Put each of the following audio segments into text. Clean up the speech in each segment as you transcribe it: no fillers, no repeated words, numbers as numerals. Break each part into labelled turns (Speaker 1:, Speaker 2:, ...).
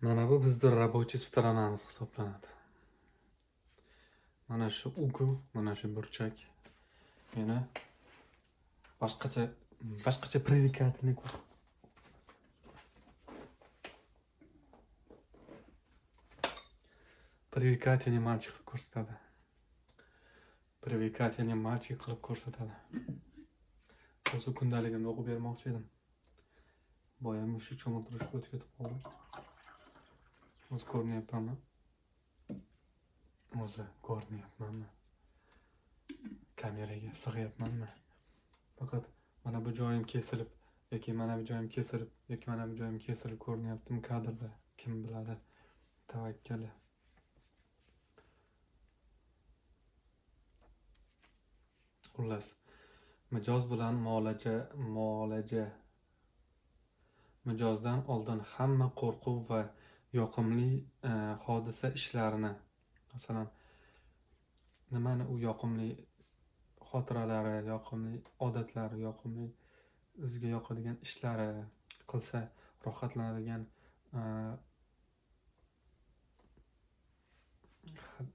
Speaker 1: Mana bu bizni рабочий сторонamiz hisoblanadi. Mana shu угол, mana shu burchak meni boshqacha привлекательный привлекательный мальчик qilib ko'rsatadi. Привлекательный мальчик qilib ko'rsatadi. O'zi kundaligimni o'qib bermoqchi edim. Boya mushuk cho'miltirishga o'tib ketib qoldim. O'zi ko'rinyapmanmi? O'zi ko'rinyapmanmi? Kameraga sig'yapmanmi? Faqat mana bu joyim kesilib yoki mana bu joyim kesilib yoki mana bu joyim kesilib ko'rinyaptimi kadrda? Kim biladi? Tavakkali. Xullas, mijoz bilan muolaja. Mijozdan oldin hamma qo'rquv va yoqimli hodisa ishlarini, masalan, nimani u yoqimli xotiralari, yoqimli odatlari, yoqimli o'ziga yoqadigan ishlari qilsa rohatlanadigan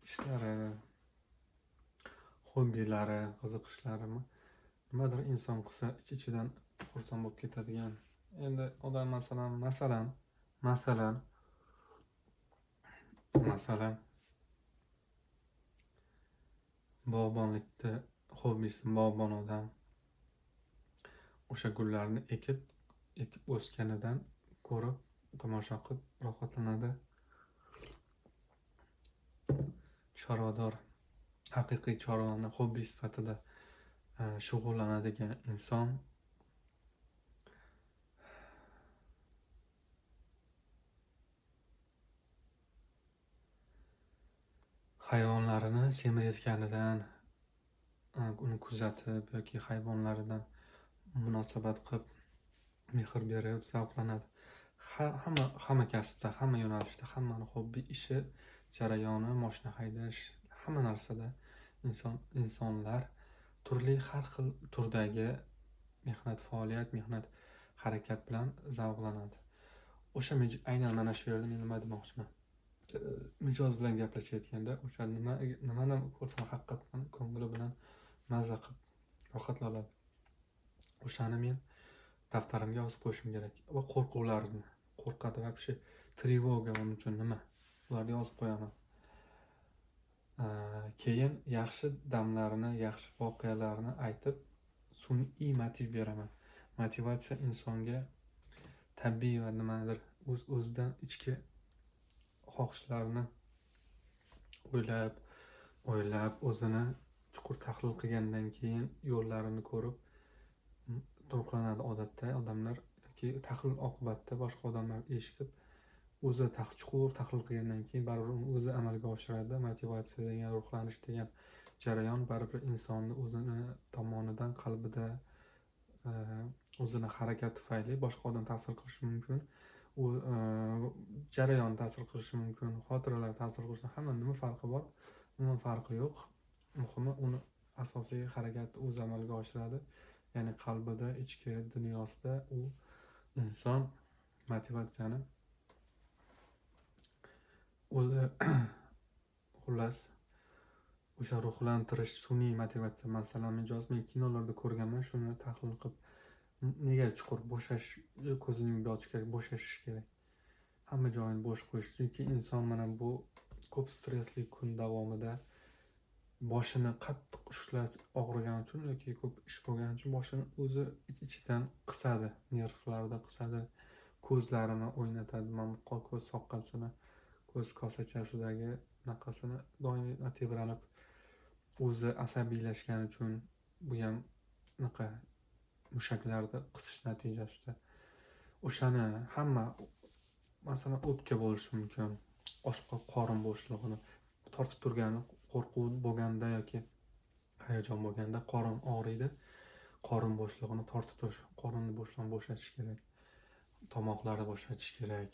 Speaker 1: ishlari, hobbilari, qiziqishlarimi, nimadir inson qilsa ich-ichidan xursand bo'lib ketadigan. Endi odam masalan bog'bonlikda hobbisi bog'bon odam o'sha gullarni ekib o'sganidan ko'rib, tomosha qilib rohatlanadi. Chorvador, haqiqiy chorvani hobbi sifatida shug'ullanadigan inson hayvonlarini semirayotganidan uni kuzatib yoki hayvonlaridan munosabat qilib, mehr berib zavqlanadi. Hamma kasbda, hamma yo'nalishda, hammani hobbi ishi, jarayoni, mashina haydash, hamma narsada insonlar turli har xil turdagi mehnat, faoliyat, mehnat, harakat bilan zavqlanadi. O'sha aynan mana shu yerda men nima demoqchiman? Mijoz bilan gaplashayotganda o'sha nimani ko'rsam haqiqatan ko'ngli bilan mazza qilib rohatlanadi. O'shani men daftarimga yozib qo'yishim kerak va qo'rquvlarini, qo'rqadi вообще, trevoga uning uchun nima? Ularni yozib qo'yaman. Keyin yaxshi damlarini, yaxshi voqealarni aytib sun'iy motiv beraman. Motivatsiya insonga tabiiy va nimadir o'z-o'zidan ichki xohishlarini o'ylab o'zini chuqur tahlil qilgandan keyin yo'llarini ko'rib ruhlanadi odatda odamlar yoki tahlil oqibatida boshqa odamlar eshitib o'zi chuqur tahlil qilgandan keyin baribir uni o'zi amalga oshiradi. Motivatsiya degan, ruhlanish degan jarayon baribir insonni o'zini tomonidan qalbida o'zini harakati tufayli boshqa odam ta'sir qilishi mumkin. U jarayon ta'sir qilishi mumkin, xotiralar ta'sir qilishi, hamma nima farqi bor? Nima farqi yo'q. Muhimi uni asosiy harakatni o'zi amalga oshiradi. Ya'ni qalbida, ichki dunyosida u inson motivatsiyani o'zi xullas o'sha ruhlantirish sun'iy motivatsiya. Masalan, mijoz men kinolarda ko'rganman, shuni tahlil qilib nega chuqur bo'shash, ko'zini yumib yotish kerak, bo'shashish kerak. Hamma joyini bo'sh qo'yish. Chunki inson mana bu ko'p stressli kun davomida boshini qattiq ushlash og'rigani uchun yoki ko'p ish bo'lgani uchun boshini o'zi ich-ichidan qisadi, nervlarda qisadi, ko'zlarini o'ynatadi, mana bu ko'z soqqasini, ko'z kosachasidagi naqasini doimiy tebranib o'zi asabiylashgani uchun bu ham anaqa mushaklarda qisish natijasida o'shani hamma, masalan, o'pka bo'lishi mumkin, qorin bo'shlig'ini tortib turgani, qo'rquv bo'lganda yoki hayajon bo'lganda qorin og'riydi, qorin bo'shlig'ini tortib turish, qorin bo'shlig'ini bo'shatish kerak, tomoqlarni bo'shatish kerak.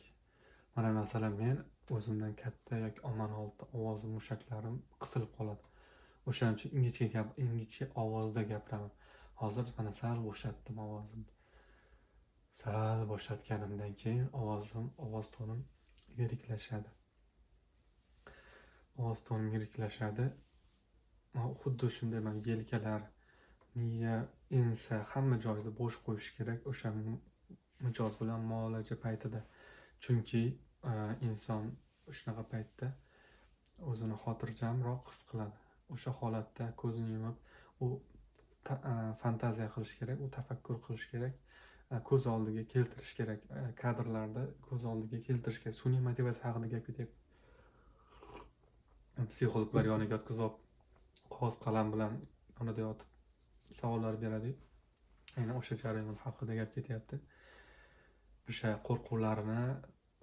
Speaker 1: Mana masalan, men o'zimdan katta yoki omon olti ovozim, mushaklarim qisilib qoladi. O'shaning uchun ingichka ovozda gapiraman. Hozir mana sal bo'shatdim ovozimni. Sal bo'shatganimdan keyin ovoz tonim yiriklashadi. Ovoz tonim yiriklashadi. Xuddi shunday mana yelkalar, miya, ensa hamma joyida bo'sh qo'yish kerak o'sha mijoz bilan muolaja paytida. Chunki inson shunaqa paytda o'zini xotirjamroq his qiladi. O'sha holatda ko'zini yumib, u fantaziya qilish kerak, u tafakkur qilish kerak, ko'z oldiga keltirish kerak, kadrlarda ko'z oldiga keltirish kerak. Sun'iy motivatsiya haqida gap ketyapti. Psixologlar yoniga yotqizib, qog'oz qalam bilan yonida yotib savollar beradi. Aynan o'sha jarayon haqida gap ketyapti. O'sha qo'rquvlarini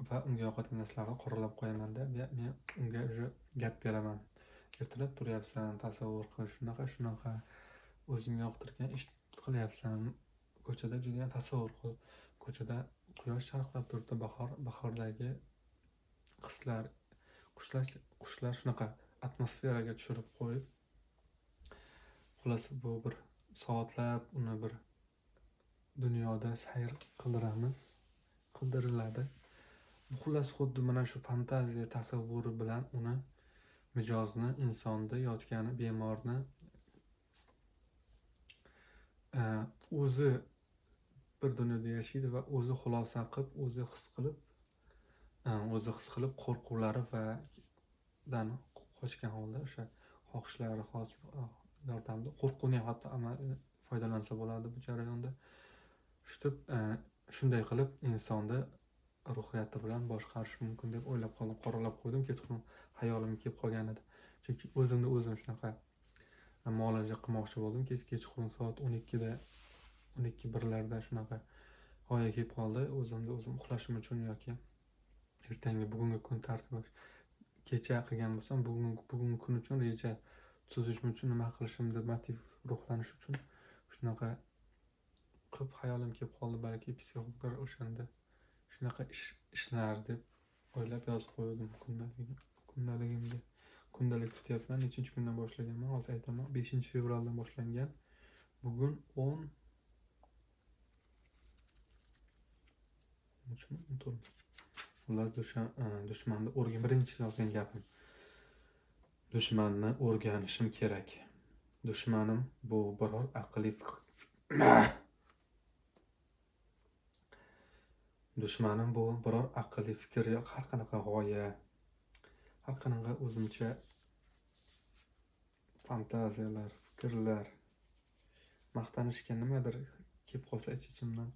Speaker 1: va unga yoqadigan narsalarni qoralab qo'yamanda, men unga o'sha gap beraman. Ertalab turyapsan, tasavvur qil, shunaqa shunaqa o'zingga yoqtirgan ish qilyapsan. Ko'chada juda ham tasavvur qil. Ko'chada quyosh charaqlab turibdi, bahordagi hislar, qushlar shunaqa atmosferaga tushirib qo'yib, xullas bu bir soatlab uni bir dunyoda sayr qildiramiz, qildiriladi. Xullas xuddi mana shu fantaziya tasavvuri bilan uni mijozni, insonni, yotgani bemorni o'zi bir dunyoda yashaydi va o'zi xulosa qilib, o'zi his qilib, o'zi his qilib qo'rquvlari va dan qochgan holda o'sha xohishlari hozir yordamida qo'rquvni ham hatto amal foydalansa bo'ladi bu jarayonda. Shunday qilib insonni ruhiyati bilan boshqarish mumkin deb o'ylab qoldim, qoralab qo'ydim, kechqurun hayolimga kelib qolgan edi. Chunki o'zimni o'zim shunaqa muolaja qilmoqchi bo'ldim. Kechqurun soat 12da, 12:01larda shunaqa g'oya kelib qoldi. O'zimni o'zim uxlashim uchun yoki ertangi bugungi kun tartibi kecha qilgan bo'lsam, bugungi kun uchun reja tuzishim uchun nima qilishimni motiv ruhlanish uchun shunaqa qilib hayolim kelib qoldi. Balki psixologlar o'shanda shunaqa ishlar deb o'ylab yozib qo'ydim kundaligimga. Kundalik tutyapman. Nechinchi kundan boshlaganman? Hozir aytaman. 5-fevraldan boshlangan. Bugun 10 3mi? 14. Xullas dushmanni o'rgan birinchi yozgan gapim. Dushmanni o'rganishim kerak. Dushmanim bu biror aqliy Dushmanim bu biror aqlli fikr yo'q, har qanaqa g'oya, har qanaqa o'zimcha fantaziyalar, fikrlar, maqtanishga nimadir kelib qolsa ich-ichimdan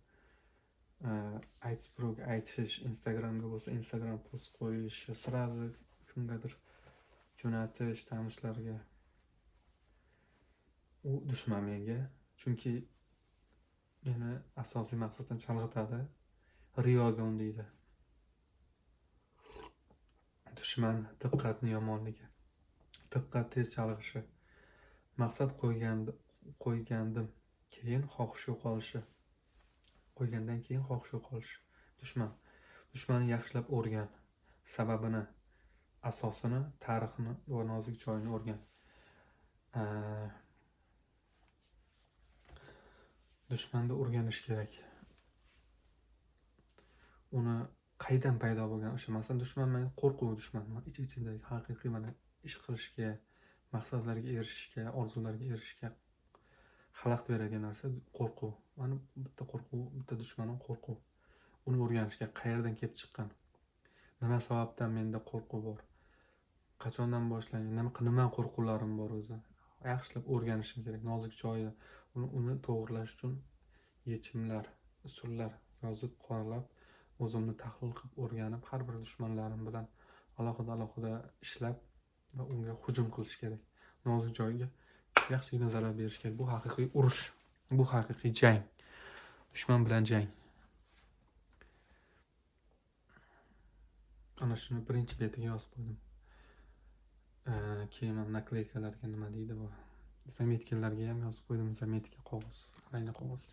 Speaker 1: aytib birovga aytishish, Instagramga bo'lsa Instagram post qo'yish, srazi kimgadir jo'natish tanishlarga. U dushman menga, chunki meni asosiy maqsaddan chalg'itadi, riyoga undaydi. Dushman diqqatni yomonligi, diqqat tez chalg'ishi, maqsad qo'ygandim, keyin xohish yo'qolishi, qo'ygandan keyin xohish yo'qolishi. Dushman. Dushmanni yaxshilab o'rgan, sababini, asosini, tarixini va nozik joyini o'rgan. Dushmanni o'rganish kerak. Uni qaydan paydo bo'lgan o'sha, masalan, dushman men qo'rquv dushmanman. Ich-ichidagi haqiqiy mana ish qilishga, maqsadlarga erishishga, orzularga erishishga xalaqit beradigan narsa qo'rquv. Mana bitta qo'rquv, bitta dushmanim qo'rquv. Uni o'rganishga qayerdan kelib chiqqan? Nima sababdan menda qo'rquv bor? Qachondan boshlangan? Nima qo'rquvlarim bor o'zi? Yaxshilab o'rganishim kerak. Nozik joyi, uni to'g'rilash uchun yechimlar, usullar yozib, qoralab, o'zimni tahlil qilib o'rganib, har bir dushmanlarim bilan alohida-alohida ishlab va unga hujum qilish kerak. Nozik joyiga yaxshigina zarar berish kerak. Bu haqiqiy urush, bu haqiqiy jang. Dushman bilan jang. Ana shuni birinchi betiga yozib qo'ydim. Keyin mana nakleykalarga nima deydi bu? Zametkalarga ham yozib qo'ydim. Zametka qog'oz, rangli qog'oz.